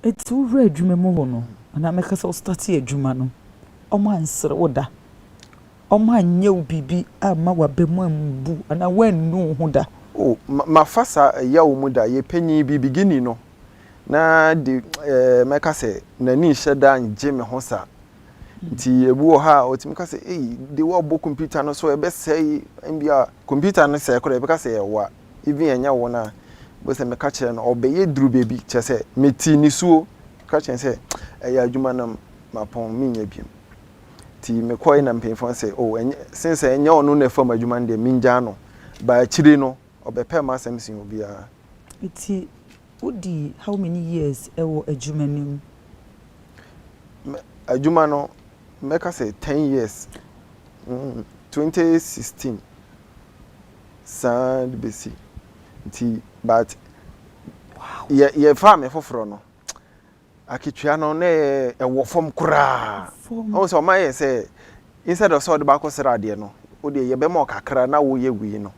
Eti wowura adwuma mu hɔ no, anaa mɛka sɛ wo start adwuma no, ɔmo ansere wo da? Ɔmo anyɛ wo biribi amma w'aba mu ambu anaa woannu wo ho da? Oh, mafa saa ɛyaw mu da. Yɛ panyin bi beginning no, na de mɛka sɛ n'ani nhyɛ da ngye me ho saa. Nti ebi wɔ ha a ɔtumi ka sɛ, "Ei, de wɔbɔ computer no so ɛbɛsɛe." Bi a computer no sɛe koraa, ɛbɛka sɛ ɛwa, even ɛnyɛ wo no a bó sɛ meka kyerɛ no, ɔbɛyɛ duru baabi kyerɛ sɛ meti nisuo ka kyerɛ sɛ ɛyɛ adwuma no mapɔn, menyɛ biom. Nti mekɔɛ na mpanyinfoɔ sɛ, oh, ɛnyɛ since ɛnyɛ ɔno na ɛfam adwuma no deɛ, mengyaa no ba. Akyire no ɔbɛpɛ m'asɛm sen obiara. Nti wodi how many years ɛwɔ adwuma no mu? Adwuma no, mɛka sɛ 10 years, 2016 saa de bɛsi. Nti but yɛ yɛfa me foforɔ no, akatua no na ɛwɔ fam koraa. Ɔmo sɛ ɔma yɛ sɛ instead of sɛ ɔde baakɔ srɛ adeɛ no, o deɛ yɛbɛma ɔkakra na woyɛ wei no.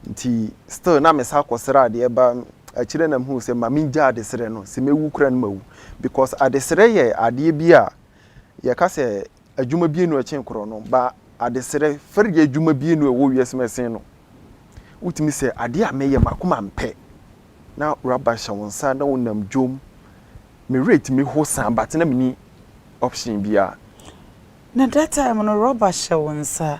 Nti still na me sa akɔ srɛ adeɛ ba. Akyire na mehu sɛ ma mengya adesrɛ no, sɛ mewu kora no mawu, because adesrɛ yɛ adeɛ bi a yɛka sɛ adwuma bie no ɛkyen korɔ no ba. Adesrɛ fɛre yɛ adwuma bie no ɛwɔ wiase mu ɛsen no. Wotumi sɛ adeɛ a mɛyɛ makoma mpɛ na raba hyɛ wo nsa na wonam dwom. Me rate mi ho san, but na menni option biara. Na that time no, rɔba hyɛ wo nsa,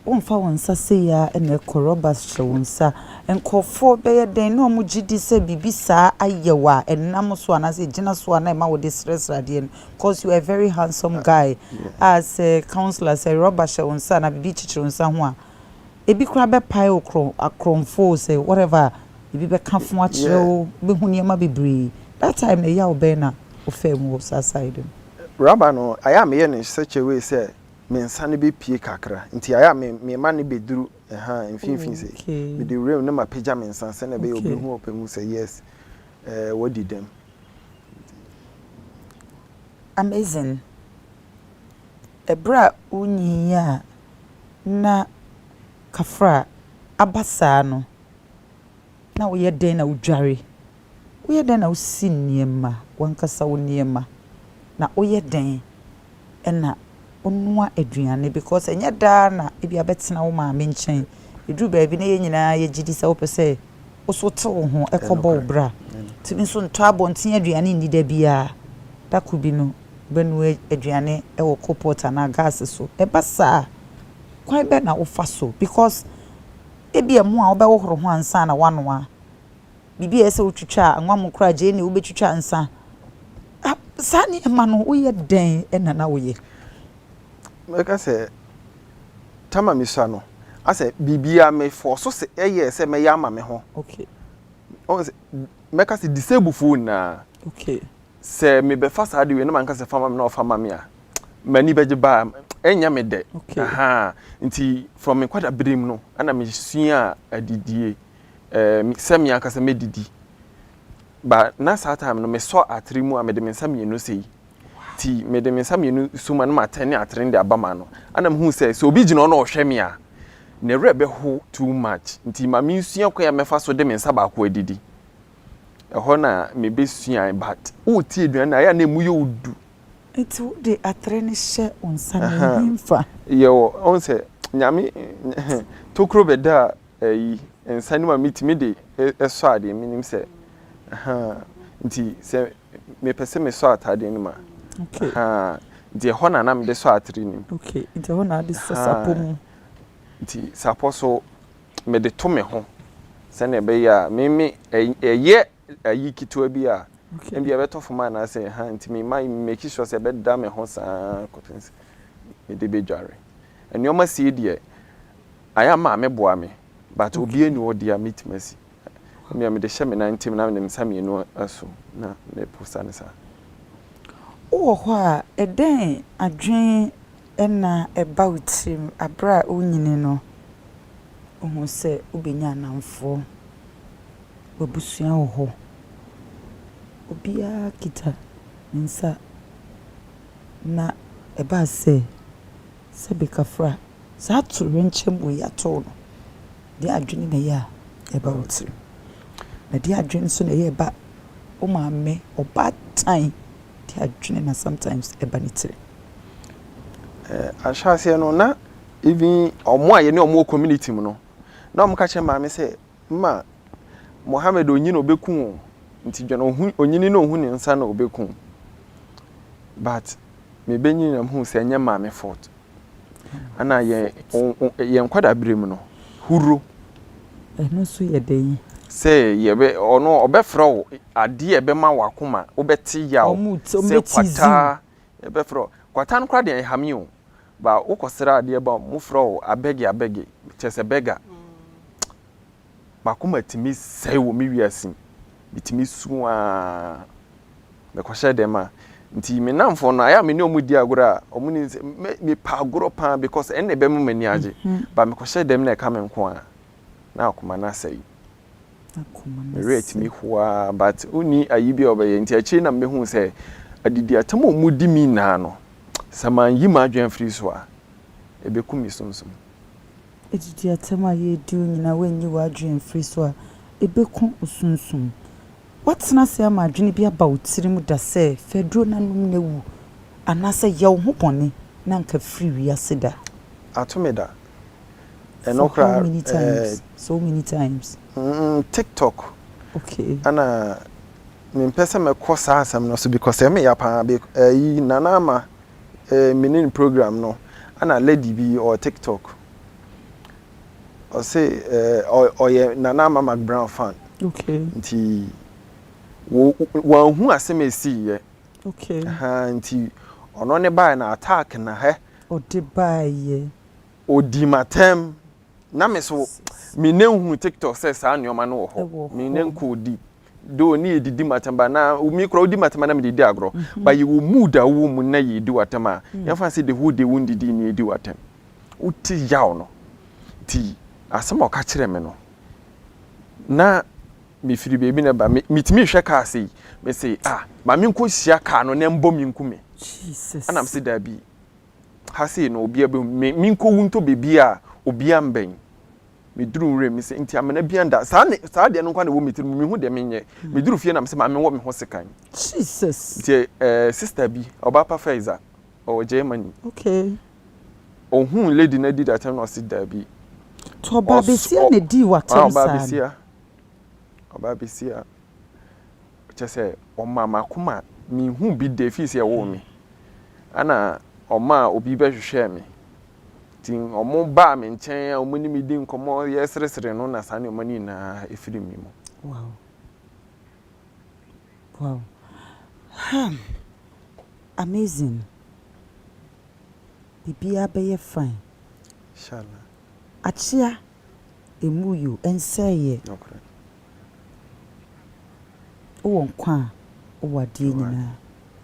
womfa wo nsa sei a ɛna ɛkɔ, rɔba hyɛ wo nsa, nkɔfoɔ bɛyɛ dɛn na ɔmo gye di sɛ biribi saa ayɛ wo a ɛnam so anaasɛ ɛgyina so a na ɛma wode srɛsrɛ adeɛ no? 'Cause you are a very handsome guy a sɛ councillor, sɛ rɔba hyɛ wo nsa na biribi kyekyere wo nsa ho a, ebi koraa bɛpae wo korɔ akorɔmfo sɛ whatever, ebi bɛka fo akyerɛ wo, bɛhu nneɛma bebree. That time na ɛyɛ wo bɛn na wofaa mu wɔ saa side no? Raba no, ayɛ a meyɛ no such a way sɛ me nsa no bɛpie kakra, nti ayɛ a me mema no bɛduru ɛha mfimfini sɛ mede wura mu na mapagya me nsa sɛnea ɛbɛyɛ obi hu ɔpɛ mu sɛ yes, wadi dɛm. Amazing. Ɛberɛ a wonyin a na kafra aba saa no, na woyɛ dɛn na wodware? Woyɛ dɛn na wosi nneɛma, wankasa wo nneɛma? Na woyɛ dɛn ɛna wonoa aduane? Because ɛnyɛ daa na ebi abɛtena wo maame nkyɛn. Ɛduru baabi na yɛn nyinaa yɛgye di sɛ wopɛ sɛ wo so te wo ho ɛkɔbɔ wo bra. Tumi nso ntɔ abɔnten aduane nni da biara. Da ko bi no, wobɛnoa aduane ɛwɔ coalpot anaa gas so. Ɛba saa, kwan bɛn na wofa so? Because ebi ɛmo a wobɛhohoro ho ansa na woanoa. Biribi a ɛsɛ sɛ wotwitwa a, anwa koraa, gyeene wobɛtwitwa ansa. Ah, saa nneɛma no, woyɛ dɛn ɛna na woyɛ? Mɛka sɛ tama mesua no, asɛ biribiara mefɔ so sɛ ɛyɛ sɛ mɛyɛ ama me ho. Ɔhu sɛ mɛka sɛ disable foɔ nyinaa, sɛ mebɛfa saa de wei na manka sɛ fa ma me na ɔfa ma me a, m'ani bɛgye baa, ɛnyɛ me dɛ. Aha, nti from me nkwada bere mu no ɛna mesua adidie, sɛ me ankasa mɛdidi ba. Na saa time no mesɔ atere mu a, mede me nsa mmienu sei ti, mede me nsa mmienu so ma no, ma atɛn ne atere no de aba ma no. Ana mehu sɛ obi gyina hɔ na ɔhwɛ me a, ne werɛ bɛho too much, nti ma mensua kwan a mɛfa so de me nsa baako adidi. Ɛhɔ na mebɛsua, but wotie aduane no a, ɛyɛ a na emu yɛ wo du. Nti wode atere no hyɛ wo nsa no ɛhemfa? Yɛwɔ ɔn sɛ Nyame tokuro bɛda a ɛyi nsa no mu a metumi de ɛsɔ adeɛ. Menim sɛ nti sɛ mepɛ sɛ mesɔ ataadeɛ no mu a, nti ɛhɔ na na mede sɔ atere no mu. Okay. Nti ɛhɔ na ade sɔ sapɔ mu. Nti sapɔ so mede to me ho sɛnea ɛbɛyɛ a meme ɛyɛ ayi ketewa bi a ebi ɛbɛtɔ fam anaasɛ ha, nti mema make sure sɛ ɛbɛda me ho saa kɔpem sɛ mede bɛdware. Nneɛma sie deɛ, ayɛ a maame boa me, but obi ani hɔ deɛ a metumi asi mmea. Mede hyɛ me nan ntam na mede me nsa mmienu aso na meposa ne saa. Wowɔ hɔ a, ɛdɛn adwene ɛna ɛba wo tirim aberɛ a wonyini no, wohu sɛ wobɛnya anamfoɔ, w'abusua wɔ hɔ, obiara kita ne nsa, na ɛbaa sɛ sɛbe kafra saa atoyerɛnkyɛm wei ato wo no, deɛ adwene na ɛyɛ a ɛba wo tirim? Na deɛ adwene nso na ɛyɛ ɛba Wo maame, ɔbaatan de adwene na sometimes ɛba ne tirim? Eh, ahyɛaseɛ no na even ɔmo a yɛne ɔmo wɔ community mu no, na ɔmo ka kyerɛ maame sɛ ma Mohammed onyini obeku o, nti dwene ohu onyini na ohu ne nsa na obeku. But mebenyin na mehu sɛ ɛnyɛ maame fault. Ana yɛn yɛn nkwadaa bere mu no huro. Ɛno nso yɛ dɛn? Sɛ yɛbɛ ɔno ɔbɛfrɛ wo adeɛ a ɛbɛma w'akoma wobɛte yaw sɛ kwataa yɛbɛfrɛ wo kwata no koraa deɛ ɛha me o, ba wokɔsrɛ adeɛ ba mofrɛ wo abɛge abɛge kyerɛ sɛ bɛga. M'akoma tumi sɛe wɔ me wiase mu. Metumi su ara. Mekɔhyɛ dɛm a, nti me nnamfoɔ no, ayɛ a me ne wɔn di agorɔ a, wɔn nim sɛ me mepɛ agorɔ paa because ɛno na ɛbɛma m'ani agye. But mekɔhyɛ dɛm na ɛka me nko a, na akoma no asɛe. Me werɛ tumi how ara but wonni ayi bi a wɔbɛyɛ. Nti akyire na mebɛhuu sɛ adidi atam a wɔdi me nyinaa no, sɛ manyi m'adwene amfiri so a, ɛbɛku me sunsum. Adidi atɛm a yɛredi wo nyinaa woanyi w'adwene amfiri so a, ɛbɛku wo sunsum. Woatena ase ama adwene bi aba wo tirim da sɛ fa aduro no nom na wu anaasɛ yɛ wo ho bɔne na anka firi wiase da? Ato me da. Ɛno For how koraa many ɛɛ. times? So many times. Mm, TikTok. Okay. Ɛna mempɛ sɛ mɛkɔ saa asɛm no so because ɛyɛ me ya paa. Ɛyi Nana Ama eh, me ne no program no, ɛna lady bi ɔwɔ TikTok. Ɔse eh, ɔyɛ Nana Ama McBrown fan. Okay. Nti wo wanhu asɛm a esiiɛ. Okay. Ahaa, nti ɔno ne baeɛ na attack na hɛ. Ɔde baeɛ. Ɔdii m'atɛm. Na me so me nɛ nhunu TikTok sɛ saa nneɛma no wɔ hɔ. Me nɛ nkɔɔ deep. Though ne yɛdidi m'atɛm ba na me koraa wodi m'atɛm a na mede di agorɔ. But yɛwɔ mood a wowɔ mu na yɛdi w'atɛm a, yɛmfa no sɛ the whole day wondidii na yɛdi w'atɛm. Wote yaw no. Nti asɛm a ɔka kyerɛɛ me no, na mefiri baabi na ɛba. Metumi hwɛ kaa sei, mese ah, ma menkɔhyia kaa no na ɛmbɔ me nku me. Ɛna mese daabi, ha sei no obiara bɛhu me, menkɔwu ntɔ baabi a obiara mbɛn. Meduru nwura mu, mese nti amena biara nda. Saa ne saa deɛ no nko ara na ɛwɔ me tirim, menhu deɛ menyɛ. Meduru fie na mese maame wɔ me ho sekan. Jesus. Nti eh, sister bi, ɔbaa pa Faiza, ɔwɔ Germany. Okay. Ohuu lady no adi datɛm na ɔse daabi. Nti ɔbaa besia na edii w'atɛm saa Ɔbaa no? besia. Ɔbaa besia. Kyerɛ sɛ ɔmaa m'akoma, menhuu bi da ɛfiri sɛ ɛwoo me. Ɛna ɔmaa obi bɛhwehwɛɛ me. Nti wɔbaa me nkyɛn a wɔne me di nkɔmmɔ, yɛseresere no na saa nneɛma no nyinaa ɛfiri me mu. Wow. Wow. Hmm. Amazing. Biribiara bɛyɛ fine. Inshallah. Akyea, ɛmmu yi o, ɛnsɛeɛ. Nokorɛ. Wowɔ nkwa a, wowɔ adeɛ nyinaa.